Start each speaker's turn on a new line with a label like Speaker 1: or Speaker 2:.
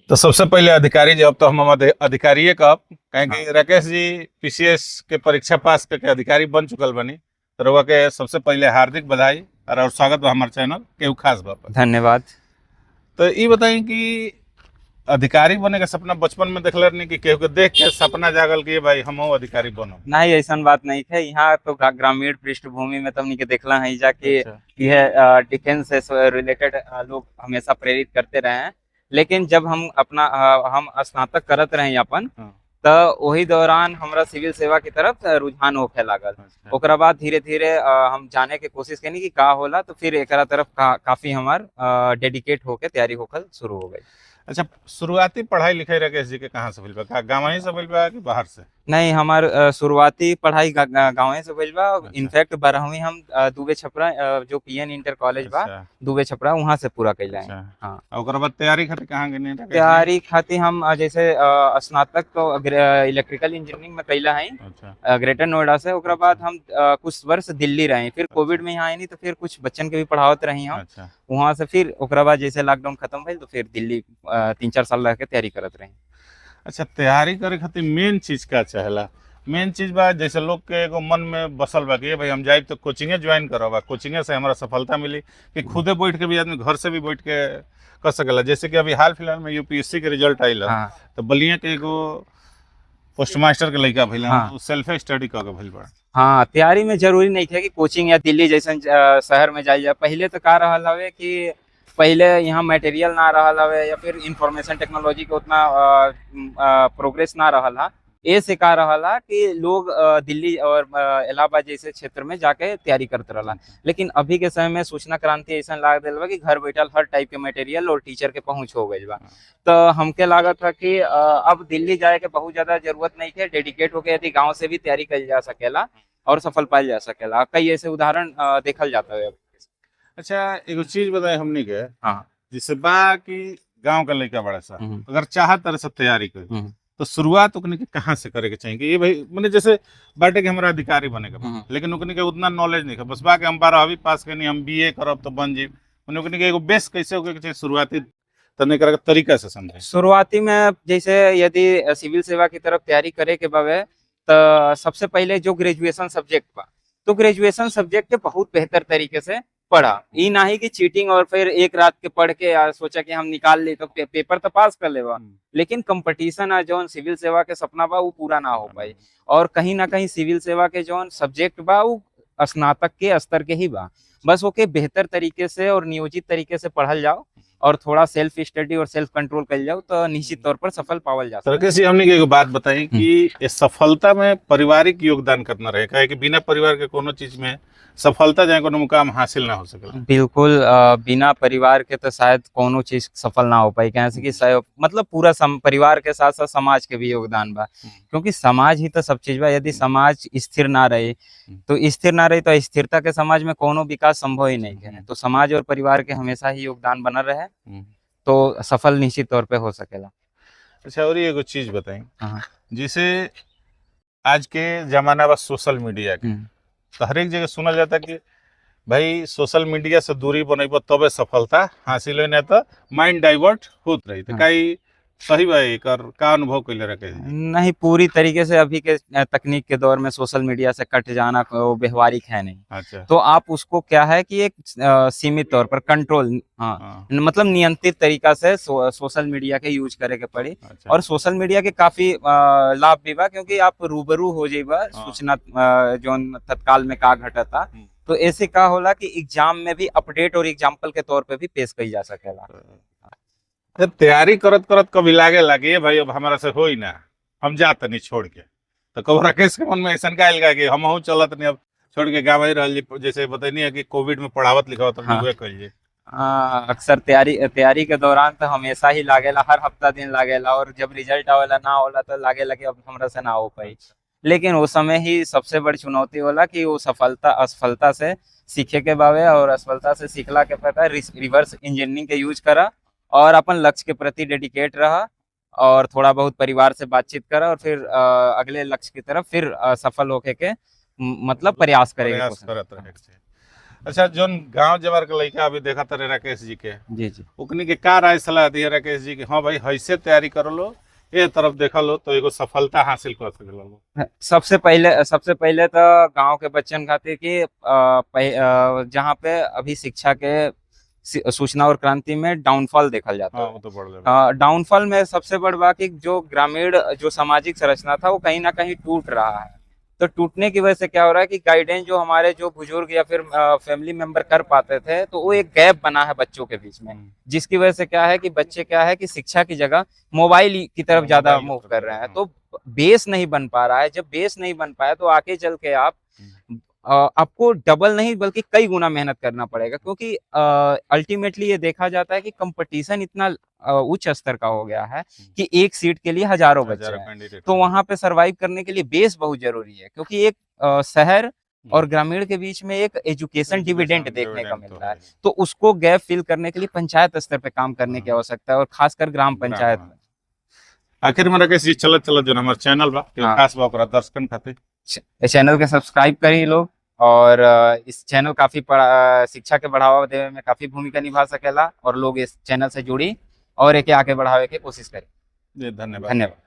Speaker 1: तो सबसे पहले अधिकारी जी, अब तो हम अधिकारिये कहब, काहे कि राकेश जी पीसीएस के परीक्षा पास करके अधिकारी बन चुकल बनी। तो रउआ के सबसे पहले हार्दिक बधाई और स्वागत बा हमारे चैनल केहू खास बा पर।
Speaker 2: धन्यवाद।
Speaker 1: तो ये बताई कि अधिकारी बने का सपना बचपन में देखले रहनी कि केहू के देख के सपना जागल कि भाई हम अधिकारी बनो?
Speaker 2: नहीं, ऐसा बात नहीं है। यहाँ तो ग्रामीण पृष्ठभूमि में तुमनी के देखला है जाके यह डिफेंस से रिलेटेड लोग हमेशा प्रेरित करते रहे हैं। लेकिन जब हम अपना हम स्नातक करत रहे अपन, तो वही दौरान हमरा सिविल सेवा की तरफ रुझान होखे लागल। ओकरा बाद धीरे धीरे हम जाने के कोशिश कनी कि का होला, तो फिर एकरा तरफ काफी हमार डेडिकेट होके तैयारी होखल शुरू हो गई।
Speaker 1: अच्छा, शुरुआती पढ़ाई लिखाई राकेश जी के कहाँ से भइल बा? का गाँव ही से भइल बा कि बाहर से?
Speaker 2: नहीं, हमार शुरुआती पढ़ाई गाँव से भइल बा। इनफैक्ट 12वीं हम दुबे छपरा, जो पीएन इंटर कॉलेज बा दुबे छपरा, वहाँ से पूरा कैला है। हाँ।
Speaker 1: और बाद तैयारी खातिर कहाँ गए?
Speaker 2: तैयारी खातिर हम जैसे स्नातक तो इलेक्ट्रिकल इंजीनियरिंग में कैला है ग्रेटर नोएडा से। ओकरा बाद हम कुछ वर्ष दिल्ली रहे, फिर कोविड में यहाँ आए नहीं तो फिर कुछ बच्चन के भी पढ़ावत रही हम वहाँ से। फिर ओकरा बाद जैसे लॉकडाउन खत्म भइल तो फिर दिल्ली 3-4 साल रह के तैयारी करत रही।
Speaker 1: अच्छा, तैयारी करे खातिर मेन चीज का चाहेला? मेन चीज बा जैसे लोग के एगो मन में बसल बा कि भाई हम जाइब तो कोचिंगे ज्वाइन करब, कोचिंगे से हमारा सफलता मिली, कि खुदे बैठ के भी आदमी घर से भी बैठ के कर सकेला। जैसे कि अभी हाल फिलहाल में यूपीएससी के रिजल्ट आइल, तो बलिया के एगो पोस्ट मास्टर के लड़का भइल, सेल्फ स्टडी कर के भइल बा।
Speaker 2: हाँ, तैयारी में जरूरी नहीं था कि कोचिंग या दिल्ली जैसन शहर में जाइल जाए। पहले तो का रहल हवे कि पहले यहाँ मटेरियल ना रहल हवे या फिर इंफॉर्मेशन टेक्नोलॉजी के उतना प्रोग्रेस ना रहल हा। ए से का रहल हा कि लोग दिल्ली और इलाहाबाद जैसे क्षेत्र में जाके तैयारी करते रहला। लेकिन अभी के समय में सूचना क्रांति ऐसा लाग दिल बा कि घर बैठल हर टाइप के मटेरियल और टीचर के पहुँच हो गई बा। तो हमके लागत है कि अब दिल्ली जाए के बहुत ज्यादा जरूरत नहीं है, डेडिकेट होके यदि गाँव से भी तैयारी कल जा सकेला और सफल पायल जा सकेला। कई ऐसे उदाहरण देखल जाता है।
Speaker 1: अच्छा, एगो चीज बताए हमनी के, जिसे बा कि गांव का लड़का बड़ा सा अगर चाहत तरह से तैयारी करे तो शुरुआत ओकनी के कहाँ से करे के चाहिए? कि ये भाई माने जैसे बाटे के हमारा अधिकारी बने के, लेकिन ओकनी के उतना नॉलेज नहीं है, बस बा के हम 12वीं पास करनी, हम बीए करब तो बन जी, माने ओकनी के एगो बेस कैसे होके के चाहिए शुरुआती तने करे तरीका से समझे?
Speaker 2: शुरुआती में जैसे यदि सिविल सेवा की तरफ तैयारी करे के बावे तो सबसे पहले जो ग्रेजुएशन सब्जेक्ट बा, तो ग्रेजुएशन सब्जेक्ट के बहुत बेहतर तरीके से पढ़ा। ई ना ही कि चीटिंग और फिर एक रात के पढ़ के सोचा कि हम निकाल ली तो पेपर तो पास कर लेवा, लेकिन कंपटीशन आ जौन सिविल सेवा के सपना बा वो पूरा ना हो पाई। और कहीं ना कहीं सिविल सेवा के जौन सब्जेक्ट बा वो स्नातक के स्तर के ही बा, बस ओके बेहतर तरीके से और नियोजित तरीके से पढ़ल जाओ और थोड़ा सेल्फ स्टडी और सेल्फ कंट्रोल कर जाओ तो निश्चित तौर पर सफल पावल जा सकता
Speaker 1: है। हमने एक बात बताई कि सफलता में पारिवारिक योगदान कितना रहे, काहे कि बिना परिवार के कोनो चीज में सफलता जाए कोनो मुकाम हासिल ना हो सकेला।
Speaker 2: बिल्कुल, बिना परिवार के तो शायद कोनो चीज सफल ना हो पाई। कहीं से कि मतलब पूरा परिवार के साथ साथ समाज के भी योगदान बा, क्योंकि समाज ही तो सब चीज बा। यदि समाज स्थिर ना रहे तो स्थिर ना रहे तो स्थिरता के समाज में कोनो विकास संभव ही नहीं है। तो समाज और परिवार के हमेशा ही योगदान बना रहे तो सफल निश्चित तौर पे हो सकेला।
Speaker 1: अच्छा, और एगो चीज बताई, जैसे आज के जमाना बा सोशल मीडिया के, तो हर एक जगह सुना जाता कि भाई सोशल मीडिया से दूरी बनैब तबे सफलता हासिल हो, नहीं तो माइंड डाइवर्ट होत रही। तो काई सही बा एकर का अनुभव कैले रखे?
Speaker 2: नहीं, पूरी तरीके से अभी के तकनीक के दौर में सोशल मीडिया से कट जाना व्यवहारिक है नहीं। अच्छा। तो आप उसको क्या है कि एक सीमित तौर पर कंट्रोल, हाँ, मतलब नियंत्रित तरीका से सोशल मीडिया के यूज करे के पड़ी। अच्छा। और सोशल मीडिया के काफी लाभ भी बा, क्योंकि आप रूबरू हो जाइबा सूचना जो तत्काल में का घटता, तो ऐसे का होला कि एग्जाम में भी अपडेट और एग्जाम्पल के तौर पर भी पेश कई जा सकेला।
Speaker 1: तैयारी करत करत कभी लागे लागे भाई अब हमारा से हो ही ना, हम जात नहीं छोड़ के, तो कब राकेश के मन में ऐसा का आयल कि हम चलत नहीं अब छोड़ के गाँव ही रहल, जैसे बतैनी है कि कोविड में पढ़ावत लिखावत कहिए।
Speaker 2: अक्सर तैयारी तैयारी के दौरान तो हमेशा ही लागेला, हर हफ्ता दिन लागेला, और जब रिजल्ट आवेला ना होला तो लागेला कि अब हमरा से ना हो पाई। लेकिन उस समय ही सबसे बड़ी चुनौती होला कि वो सफलता असफलता से सीखे के बावे, और असफलता से सीखला के पता रिवर्स इंजीनियरिंग के यूज करा और अपन लक्ष्य के प्रति डेडिकेट रहा और थोड़ा बहुत परिवार से बातचीत करा और फिर अगले लक्ष्य की तरफ फिर सफल होके के मतलब प्रयास करेगा।
Speaker 1: अच्छा, जोन गांव जवार के लड़का अभी देखा तारे राकेश जी के,
Speaker 2: जी जी,
Speaker 1: ओकनी के का राय सलाह दिए राकेश जी के, हाँ भाई ऐसे तैयारी कर लो, ये तरफ देखा लो तो एगो सफलता हासिल कर सकेला?
Speaker 2: सबसे पहले तो गांव के बच्चन खातिर कि जहाँ पे अभी शिक्षा के सूचना और क्रांति में डाउनफॉल देखल जाता है।
Speaker 1: वो तो बढ़ जाता।
Speaker 2: डाउनफॉल में सबसे बड़ बात कि जो ग्रामीण जो सामाजिक संरचना था वो कहीं ना कहीं टूट रहा है। तो टूटने की वजह से क्या हो रहा है कि गाइडेंस जो हमारे जो बुजुर्ग या फिर फैमिली मेंबर कर पाते थे, तो वो एक गैप बना है बच्चों के बीच में, जिसकी वजह से क्या है कि बच्चे क्या है कि शिक्षा की जगह मोबाइल की तरफ ज्यादा मूव कर रहे हैं, तो बेस नहीं बन पा रहा है। जब बेस नहीं बन पाया तो आगे चल के आप आपको डबल नहीं बल्कि कई गुना मेहनत करना पड़ेगा, क्योंकि अल्टीमेटली ये देखा जाता है कि कंपटीशन इतना उच्च स्तर का हो गया है कि एक सीट के लिए हजारों बच्चे हैं, तो वहां पे सरवाइव करने के लिए बेस बहुत जरूरी है, क्योंकि एक शहर और ग्रामीण के बीच में एक एजुकेशन डिविडेंड देखने का मिल रहा है, तो उसको गैप फिल करने के लिए पंचायत स्तर पे काम करने की आवश्यकता है, और खासकर ग्राम पंचायत में।
Speaker 1: आखिर में राकेश जी चलत चलत जो हमारे चैनल बा खास बा ओकरा दर्शकन खातिर
Speaker 2: चैनल के सब्सक्राइब करी लोग, और इस चैनल काफी शिक्षा के बढ़ावा देवे में काफी भूमिका निभा सकेला, और लोग इस चैनल से जुड़ी और एक आगे बढ़ावे के कोशिश करें।
Speaker 1: धन्यवाद।
Speaker 2: धन्यवाद।